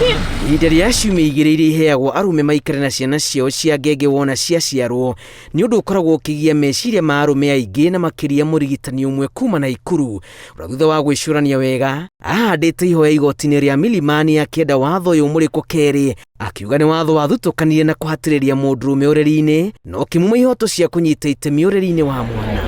Ihinda rĩa ciumia 2 iria iheagwo arũme maikare na ciana ciao cia ngenge wona ciaciarwo nĩ ũndũ ũkoragwo ũkĩgia meciria ma arũme aingĩ, na makĩria mũrigitani ũmwe kuma Naikuru ũrĩa thutha wa gwĩcũrania wega ahandĩte ihoya igoti-inĩ rĩa Milimani akĩenda watho ũyũ ũmũrĩkwo kerĩ, akiuga nĩ watho wathutũkanire na kũhatĩrĩria mũndũrũme ũreri-inĩ na ũkĩmuma ihoto cia kũnyita itemi ũreri-inĩ wa mwana.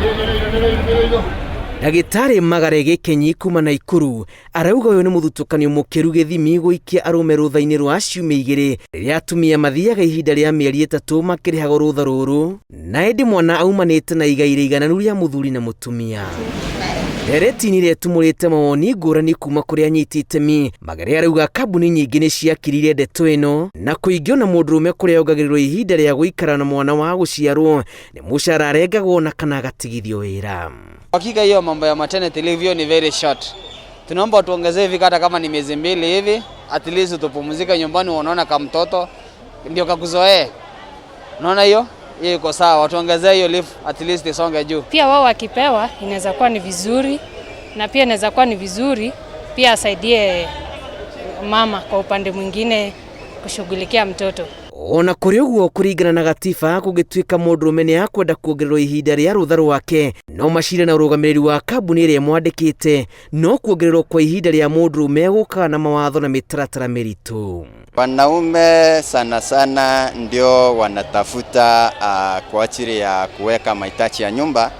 Ndagĩtarĩ Magare Gĩkenyi kuma Naikuru arauga ũyũ nĩ mũthutũkanio mũkĩru gĩthimi gũikia arũme rũtha-inĩ rwa ciumia 2 rĩrĩa atumia mathiaga ihinda rĩa mĩeri 3 makĩrĩhagwo rũtha rũrũ, na ĩndĩ mwana aumanĩte na igai rĩigananu rĩa mũthuri na mũtumia. Ndereti-inĩ ĩrĩa ĩtumũrĩte mawoni ngũrani kuma kũrĩ anyiti itemi, Magere arauga kambuni nyingĩ nĩ ciakirire ndeto ĩno na kũingĩ ona mũndũrũme kũrĩa ongagĩrĩrwo ihinda rĩa gũikara na mwana wa gũciarwo nĩ mũcara arengagwo na kana agatigithio wĩra. Hakika hiyo mambo ya maternity leave hiyo ni very short. Tunaomba tuongezee hivi hata kama ni miezi 2 hivi, at least tupumzike nyumbani, unaona kama mtoto ndio kakuzoee. Unaona hiyo? Hiyo iko sawa, tuongezee hiyo leave at least isonge juu. Pia wao wakipewa inaweza kuwa ni vizuri, na pia inaweza kuwa ni vizuri pia asaidie mama kwa upande mwingine kushughulikia mtoto. Ona kũrĩ ũguo, kũringana na gatiba, kũngĩtuĩka mũndũrũme nĩ akwenda kuongererwo ihinda rĩa rũtha rwake no macire na ũrũgamĩrĩri wa kambuni ĩrĩa ĩmwandĩkĩte, no kuongererwo kwa ihinda rĩa mũndũrũme gũkaga na mawatho na mĩtaratara mĩritũ. Wanaume sana sana ndio wanatafuta kwa ajili ya kuweka mahitaji ya nyumba,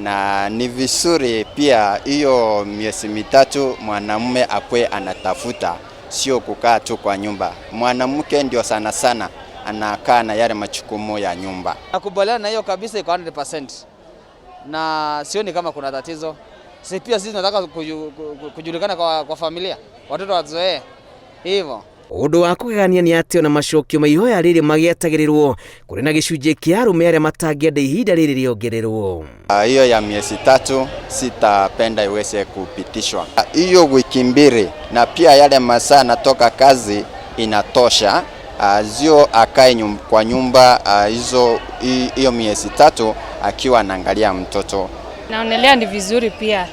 na ni vizuri pia hiyo miezi 3 mwanamume akwe anatafuta, sio kukaa tu kwa nyumba. Mwanamke ndio sana sana anakaa na yale majukumu ya nyumba. Nakubaliana na hiyo kabisa, iko 100%. Na sioni kama kuna tatizo. Si pia sisi tunataka kujulikana kwa familia, watoto wazoee hivyo. Ũndũ wa kũgegania nĩ atĩ ona macokio ma ihoya rĩrĩ magĩetagĩrĩrwo kũrĩ na gĩcunjĩ kĩa arũme arĩa matangĩenda ihinda rĩrĩ rĩongererwo. Hiyo ya miezi 3 sitapenda iweze kupitishwa. Hiyo wiki 2 na pia yale masaa natoka kazi inatosha. Zio akae kwa nyumba hiyo miezi 3 akiwa anaangalia mtoto. Naonelea ni vizuri pia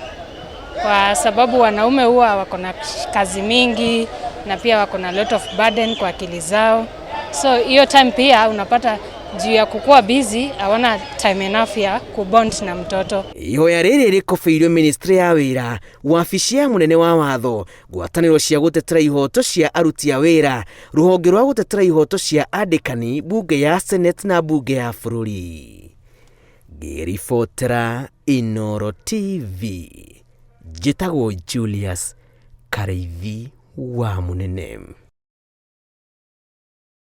kwa sababu wanaume huwa wako na kazi mingi na pia wako na lot of burden kwa akili zao. So hiyo time pia unapata juu ya kukua busy hawana time enough ya kubond na mtoto. Ihoya rĩrĩ rĩkobeirio ministry ya wĩra, wabici ya mũnene wa watho, ngwatanĩro cia gũtetera ihoto cia aruti a wĩra, rũhonge rwa gũtetera ihoto cia andĩkani, bunge ya Senate na bunge ya bũrũri. Ngĩribotera Inooro TV, njĩtagwo Julius Karĩithi wa Mũnene.